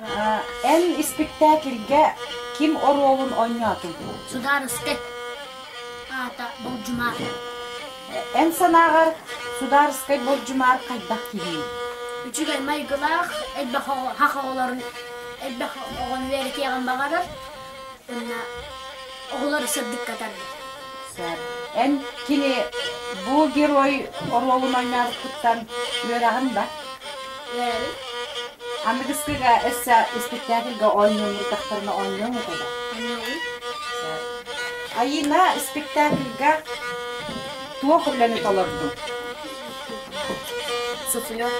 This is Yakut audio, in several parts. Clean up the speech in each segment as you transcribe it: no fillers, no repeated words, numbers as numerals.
Эн испиктээкилгэ ким оруолун оонньоотуҥ? Судаарыскай аата Болдьумаар. Эн санааҕар судаарыскай Болдьумаар хайдах киһиний? Үчүгэй майгылаах, элбэх саха оҕолорун элбэх оҕону үөрэтиэҕин баҕарар уонна оҕолору сырдыкка тардар. Сөп. Эн кини бу герой оруолун оонньообуккуттан үөрэҕин да? Үөрэбин. Аныгыскыга өссө испиктээкилгэ оонньуурдахтарына оонньуоҥ этэ да? Оонньуоҕум. Сөп. Айыына испиктээкилгэ туох үлэни толордуҥ? Суфлер.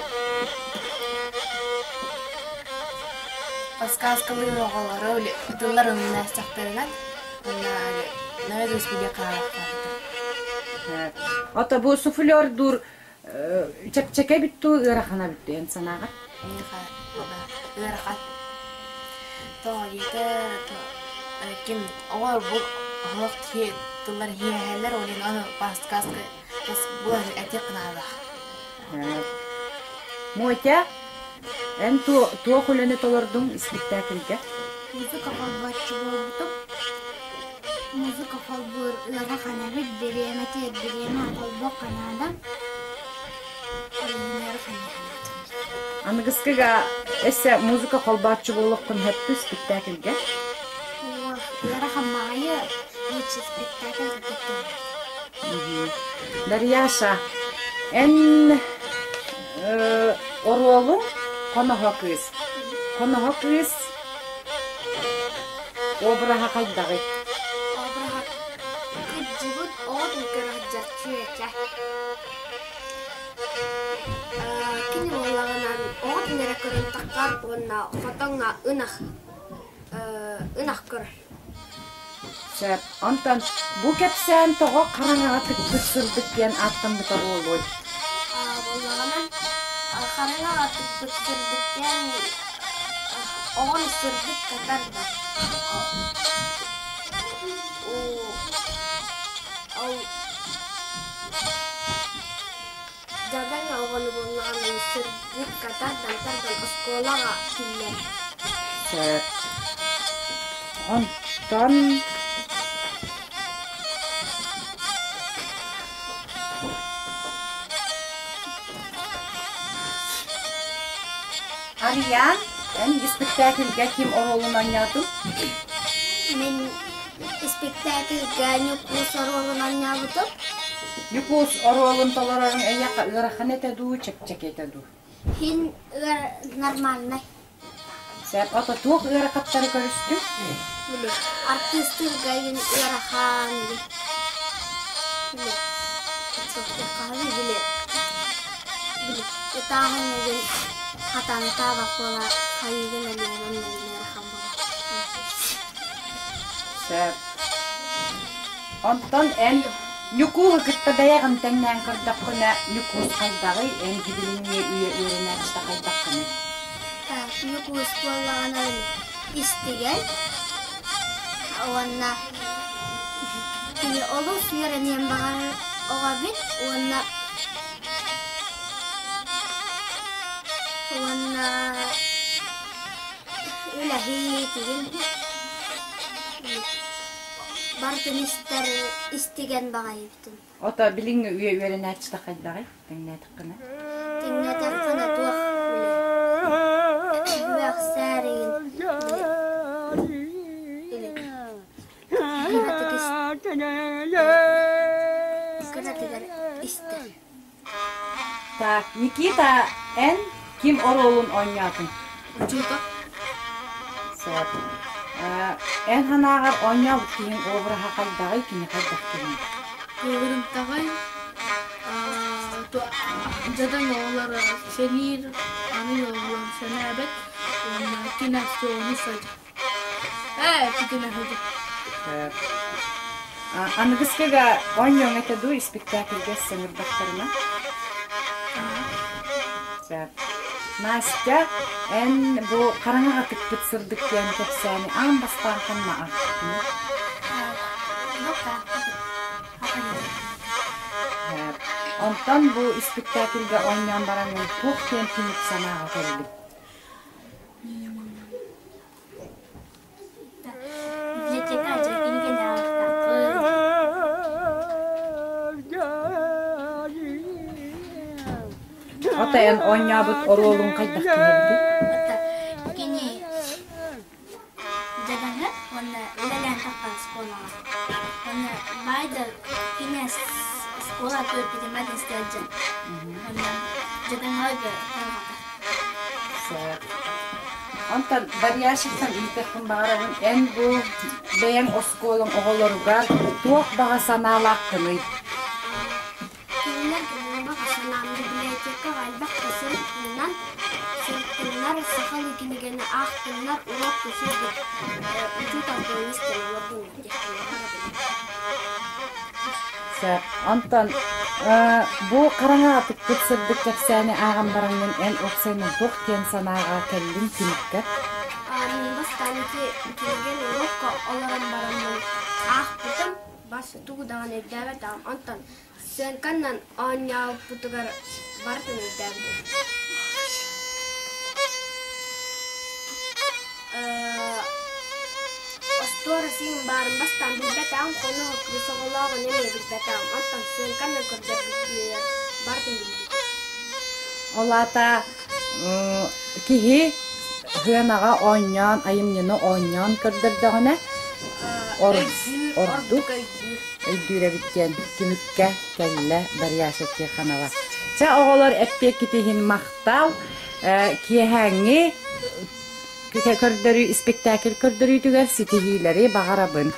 Подсказкалыыр оҕолору тыллар ылыннаахтарынан Ото бу суфлердуур чэпчэки эбит дуу, ыарахан эбит дуу эн санааҕар? Ыарахан. Тоҕо диэтэр, ким оҕо бу оһох тыллар иһиэһэллэр, ол иһин ону подсказка булан этиэх наадалаах. Мотя, эн туох үлэни толордуҥ испиктээкилгэ? Музыка холбооччу буолбутум. Музыка холбуур ыарахан эбит, бириэмэтигэр бириэмэ холбуохха наада. Аныгыскыга өссө музыка холбооччу буолуоххун сөптүү испиктээкилгэ? Ыарахан баҕайы лучше спектакль кытта Дарьяша, эн оруолуҥ хоноһо кыыс. Хоноһо кыыс обраһа хайдаҕый? Обраһа кырдьыбыт оҕо тылгара сылдьар чүөчэ. Кини буоллаҕынан оҕотун эрэ көрөн таххар уонна хотоҥҥо ынах ынах көрөр. Сөп. Онтон бу кэпсээн тоҕо хараҥаҕа тыкпыт сырдык диэн ааттаммыта буолуой? Буоллаҕына, хараҥаҕа тыкпыт сырдык диэн оҕону сырдык катардар. Ол Дьадаҥы оҕону буоллаҕына сырдыкка тардан тардан оскуолаҕа киллэр. Сөп. Онтон Арыйаан, эн испэктээкилгэ ким оруолун оонньоотуҥ? Мин Испэктээкилгэ Ньукуус оруолун оонньообутум. Ньукуус оруолун толороруҥ эйиэхэ ыарахан этэ дуу, чэпчэки этэ дуу? Һин ыар нормальнай. Сөп, ото туох ыарахаттары көрүстүҥ? Били, артыыстыырга игин ыарахан игин. Били, били, били, ытааһын игин хатан ытаабат буола хайыыгын өлүөҕүн ыарахан буолар. Сөп. Онтон эн Ньукууһу кытта бэйэҕин тэҥнээн көрдөххүнэ, Ньукуус хайдаҕый, эн билиҥҥи үйэ үөрэнээччитэ хайдаххыный? Ньукуус буоллаҕына истигэн уонна кини олус үөрэниэн баҕарар оҕо эбит уонна уонна Үлэһиитигин барытын истэр истигэн баҕайыбытын. Ото билиҥҥи үйэ үөрэнээччитэ хайдаҕый тэҥнээтэххинэ? Тэҥнээтэххинэ туох үлэ үөхсээригин кыратык кыратыгар истэр. Так, Никита, эн ким оруолун оонньоотуҥ? Учуутал. Сөп. Эн санааҕар оонньообут киһиҥ обраһа хайдаҕый, кини хайдах киһиний? Кыылырымтаҕай, дьадаҥ оҕолоро сэниир, аны оҕолорун сэнээбэт уонна киноакциону сылдьар. Аныгыскыга оонньуоҥ этэ дуу испиктээкилгэ саҥырдахтарына? Сөп. Настя, эн бу хараҥаҕа тыкпыт сырдык диэн кэпсээни аан бастаан ханна аахпыккыный? Онтон бу испиктээкилгэ оонньоон бараҥҥын туох диэн түмүк санааҕа кэллиҥ? Отайан оонньообут оруолуҥ хайдах киһи Ата кини дьадаҥы уонна үлэлээн таххан оскуолаҕа. Уонна баайдар кини оскуола төрөппүтүмэт истээччи. Уонна дьадаҥыларга тарҕатар. Сөп. Онтон Варяшевтан ыйытыахпын баҕарабын, эн бу бэйэҥ оскуолаҥ оҕолоругар туох баҕа санаалааххыный? Кинилэр баҕа санаам библиотекаҕа элбэх да сырыттыннар, сырыттыннар, сахалыы кинигэни аахтыннар, уруок көсөргө учуутал тылын истэн олордуннар диэхпин баҕарабын. Сөп. Онтон бу хараҥаҕа тыкпыт сырдык кэпсээни ааҕан бараҥҥын эн уопсайынан туох диэн санааҕа кэллиҥ түмүккэр? Мин бастаан ити кинигэни уруокка олорон бараммын аахпытым, бас тугу даҕаны өйдөөбөтөҕүм. Онтон сценканнан оонньообуппутугар барытын өйдөөбүтүм. Остуора син баарын бастаан билбэтэҕим, хонуһу кыыс оҕолооҕун эмиэ билбэтэҕим. Онтон сценканнан көрдөрбүттүүрүгэр барытын билбитим. Ол аата киһи сыанаҕа оонньоон, айымньыны оонньоон көрдөрдөҕүнэ ордук өйдүүр эбит диэн түмүккэ кэллэ Дарьяша Тихонова. Чэ, оҕолор эппиэккит иһин махтал. Киэһээҥҥи көрдөрүү, испиктээкил көрдөрүүтүгэр ситиһиилэри баҕарабын.